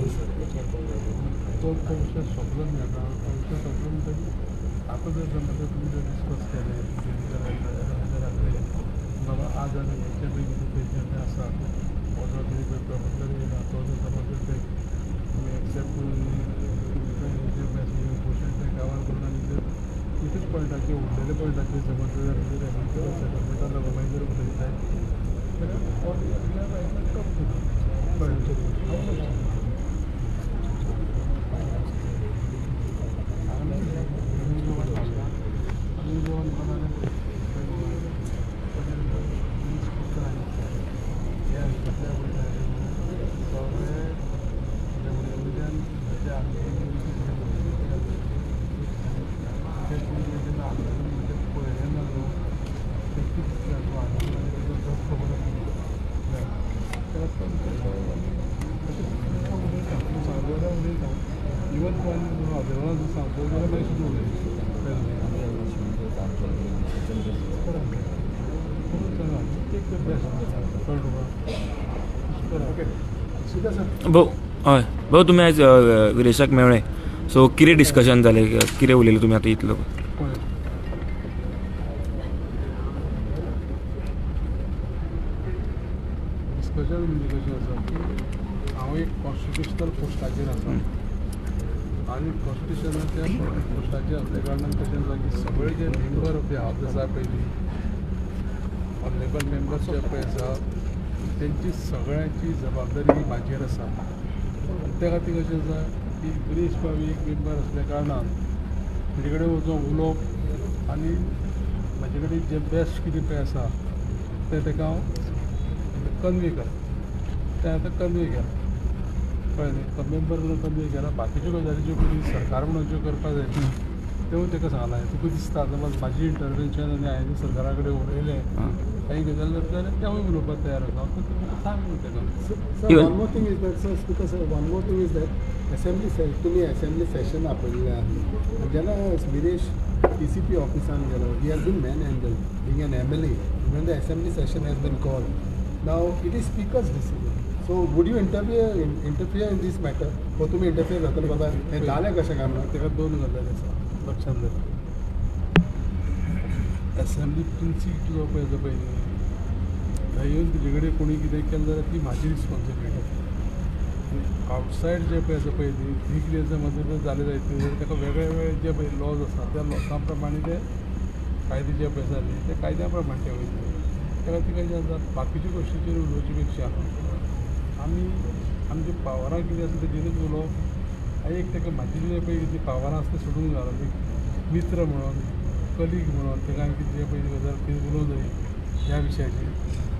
तो प्रोसेस सोंपलो न्ही आतां प्रोसेस सोंपलो म्हणटकीर आतां जर समज तुमी जर डिस्कस केलें जालें बाबा आज आनी हेचे पळय कितें पेशंट आसा हो जो कितें पळय प्रपोजल येयला तो जर समज जर ते तुमी एक्सेप्ट करून क्वेश्चन ते कवर करून आनी जर कितेंच पॉयंटाचेर उरलेले पॉयंटाचेर समज जर सेटलमेंटा लागून मागीर जर उलयताय जाल्यार भाऊ हय भाऊ तुमी आयज विरेशाक मेळ्ळे सो कितें डिस्कशन जालें कितें उलयलें तुमी आतां इतलो डिस्कशन म्हणजे कशें आसा की हांव एक कॉन्स्टिट्युशनल पोस्टाचेर आसा आनी कॉन्स्टिट्युशनाच्या पोस्टाचेर आसल्या कारणान कशें आसा की सगळे जे मेंबर ऑफ the house आसा पयलीं ऑनरेबल मेंबर्स जे पळय आसा तेंची सगळ्यांची जबाबदारी ही म्हाजेर आसा आनी त्या खातीर कशें आसा की विरेश बाब एक मेंबर आसल्या कारणान तेजे कडेन वचून उलोवप आनी म्हाजे कडेन जें बेस्ट कितें पळय आसा तें तेका हांव कन्वे करप तें आतां कन्वे केलां कळ्ळें न्ही तो मेंबर म्हणून कन्वे केला बाकीच्यो गजाली ज्यो कितें सरकार म्हणून ज्यो करपाक जाय त्यो तेका सांगलां तुका दिसता समज म्हाजी इंटरवेन्शन आनी हांवें सरकारा कडेन उलयलें काही गजाल जाल्यार तेवूय उलोवपाक तयार आसा तुका सांग म्हणून तेका. One more thing is that sir speaker sir one more thing is that assembly तुमी असेंब्ली सेशन आपयल्लें आसलें जेन्ना विरेश PCP ऑफिसान गेलो he has been man handle being an MLA when the assembly session has been called. Now it is speaker's decision. So would you interfere in this matter? हो तुमी interfere जातले बाबा हें जालें कशें काय म्हणून? तेका दोन गजाली आसा लक्षांत धर. असेंब्ली प्रिन्सीप जो पळय आसा पळय न्ही थंय येवन तुजे कडेन कोणी कितें केलें जाल्यार ती म्हाजी रिस्पोन्सिबिलिटी आनी आवटसायड जे पळय आसा पळय न्ही ती कितें समज जर जालें जायत जाल्यार ताका वेगळे वेगळे जे पळय लॉज आसा त्या लॉसा प्रमाणे ते कायदे जे पळय आसा न्ही त्या कायद्या प्रमाणे ते वयतले. त्या खातीर कशें आसा बाकीच्या गोश्टीचेर उलोवचे पेक्षा आमी आमच्या पावरां कितें आसा तेजेरूच उलोवप आनी एक ताका म्हाजी जे पळय कितें पावरां आसा तें सोडून घालप एक मित्र म्हणून कलीग म्हणून ताका हांवें कितें पळय गजाल कितें उलोवंक जाय ह्या विशयाचेर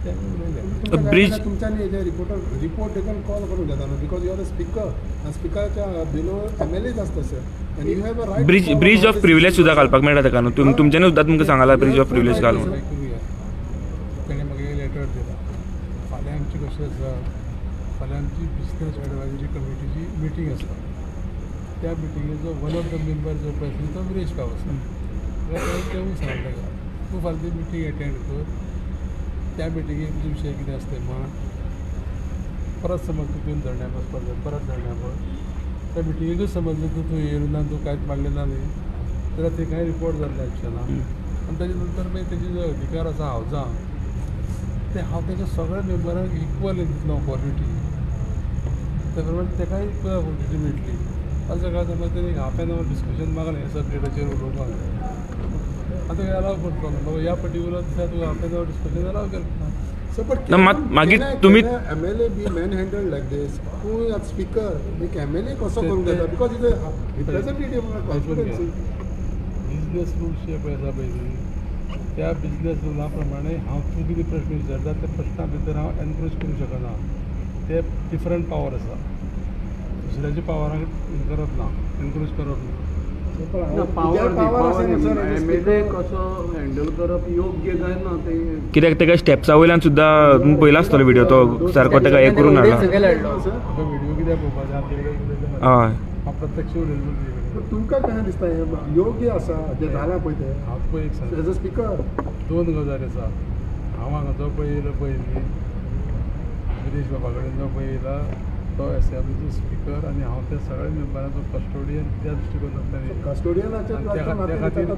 तें आमी उलयलें. तुमच्यांनी हेजे रिपोर्ट देखून कॉल करूंक जाता न्हू because you are a speaker आनी स्पिकराच्या बिलो MLAs आसता sir and you have a right. Bridge of privilege सुद्दां घालपाक मेळटा ताका न्हू तुमच्यांनी सुद्दां तुमकां सांगलां ब्रिज ऑफ प्रिविलेज घाल म्हणून. तेणें म्हाका एक लेटर दिला फाल्यां आमची कशें आसा फाल्यां आमची बिजनस एडवायजरी कमिटीची मिटींग आसा त्या मिटिंगेचो वन ऑफ the member जो पळय आसा तो विरेश बाब आसा जाल्यार तेवूय सांगलें ताका तूं फाल्यां ती मिटींग एटेंड कर त्या मिटिंगेक तुजे विशय कितें आसा तें मांड परत समज तूं येवन धरण्या बसपाक जाय परत धरण्या बस त्या मिटिंगेकूच समज जर तूं येयलो ना तूं कांयच मांडलें ना न्ही जाल्यार थंय कांय रिपोर्ट जाल्लें आसचें ना आनी ताजे नंतर मागीर तेजे जो अधिकार आसा हावजान ते हांव तेच्या सगळ्या मेंबरांक इक्वल दितलो ऑपॉर्च्युनिटी त्या प्रमाणे तेकाय इक्वल ऑपॉर्च्युनिटी मेळटली. आज सकाळ समज तेणी एक हाफ एन our discussion मागलें ह्या सब्जेक्टाचेर उलोवपाक आतां एलाव करतलो न्हू बाबा ह्या पर्टिक्युलर दिसा तुका half an hour discussion allow करता. ना मात मागीर तुमी MLA be man handle like this तूं आतां स्पिकर एक MLA कसो करूंक जाता because is a representative of constituency. Business rules जे पळय आसा पळय न्ही त्या बिजनस रुला प्रमाणे हांव तूं कितें प्रश्न विचारता त्या प्रश्ना भितर हांव एनक्रोच करूंक शकना ते डिफरंट पावर आसा दुसऱ्याच्या पावराक करप ना एनक्रोच करप ना. पावर MLA कसो हँडल करप योग्य काय ना ते कित्याक ताका स्टेप्सा वयल्यान सुद्दां तुमी पळयला आसतलो व्हिडियो तो सारको ताका हें करून हाडला. व्हिडियो कित्याक पळोवपाक जाय आमचे कडेन हय हांव प्रत्यक्ष उलयलो. तुमकां कशें दिसता हें योग्य आसा जें जालां पळय तें? हांव पळय एक सांग एज अ स्पिकर दोन गजाली आसा हांव हांगा जो पळय येयलो पळय न्ही विरेश बाबा कडेन जो पळय येयला तो एसेंब्लीचो स्पिकर आनी हांव त्या सगळ्या मेंबरांचो कस्टोडियन त्या दृश्टिकोनांतल्यान कस्टोडियनाच्या त्या खातीर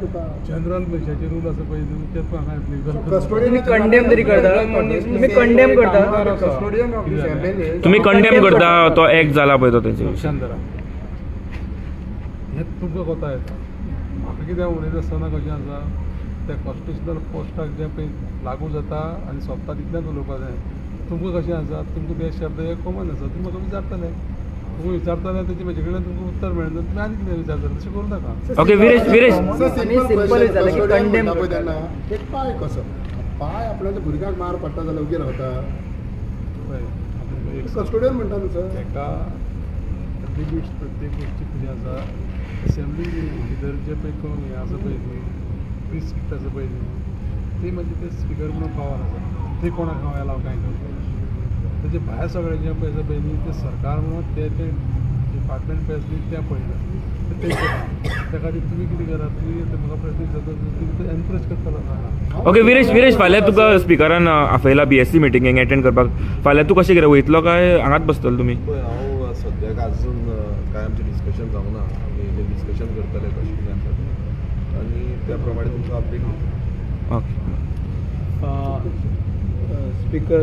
जनरल मनशाचे रूल आसा पळय न्हू ते तूं हांगा एप्लिकेबल कस्टोडियन कंडेम तरी करता, तुम्ही कंडेम करता. कस्टोडियन ऑफ this MLA तुमी कंडेम करता तो एक्ट जाला पळय तो तेजे. लक्षात धरा, हें तुमकां कोता येता. म्हाका कितें उलयता आसतना कशें आसा, त्या कॉन्स्टिट्युशनल पोस्टाक जें पळय लागू जाता आनी सोंपता तितलेंच उलोवपा जाय. तुमकां कशें आसा, तुमकां ते शब्द हे कॉमन आसा, तुमी म्हाका विचारतले, तुमकां विचारतले तेजें म्हजे कडल्यान तुमकां उत्तर मेळना, तुमी आनी कितें विचारतले, तशें करूं नाका. ओके विरेश, विरेश सिंपल विचारलें की कंडेम पळय तेन्ना एक पांय कसो पांय आपल्याच्या भुरग्याक मार पडटा जाल्यार उगी रावता. पळय एक कस्टोडियन म्हणटा न्हू सर, ताका लिमिट्स प्रत्येक गोश्टी कितें आसा. एसेंब्ली भितर जे पळय हें आसा पळय न्ही, प्रिस्क्रिप्ट आसा पळय न्ही, ती म्हणजे ते स्पिकर म्हणून पावर आसा, ती कोणाक हांव एलाव कांय करता. तेजे भायर सगळें जें पळय आसा पळय न्ही, तें सरकार म्हणून ते ते डिपार्टमेंट पळय आसली तें पळयता तें त्या खातीर तुमी कितें करात, तुमी म्हाका प्रश्न विचारता तुमी एनक्रेज करतलो हांगा. ओके विरेश, विरेश फाल्यां तुका स्पिकरान आपयला बीएससी मिटिंगेक एटेंड करपाक, फाल्यां तूं कशें कितें वयतलो काय हांगाच बसतलो तुमी? पळय हांव सद्याक आजून कांय आमचें डिस्कशन जावंक ना, आमी डिस्कशन करतले कशें कितें आसा तें आनी त्या प्रमाणे तुमकां अपडेट दितले. Okay speaker,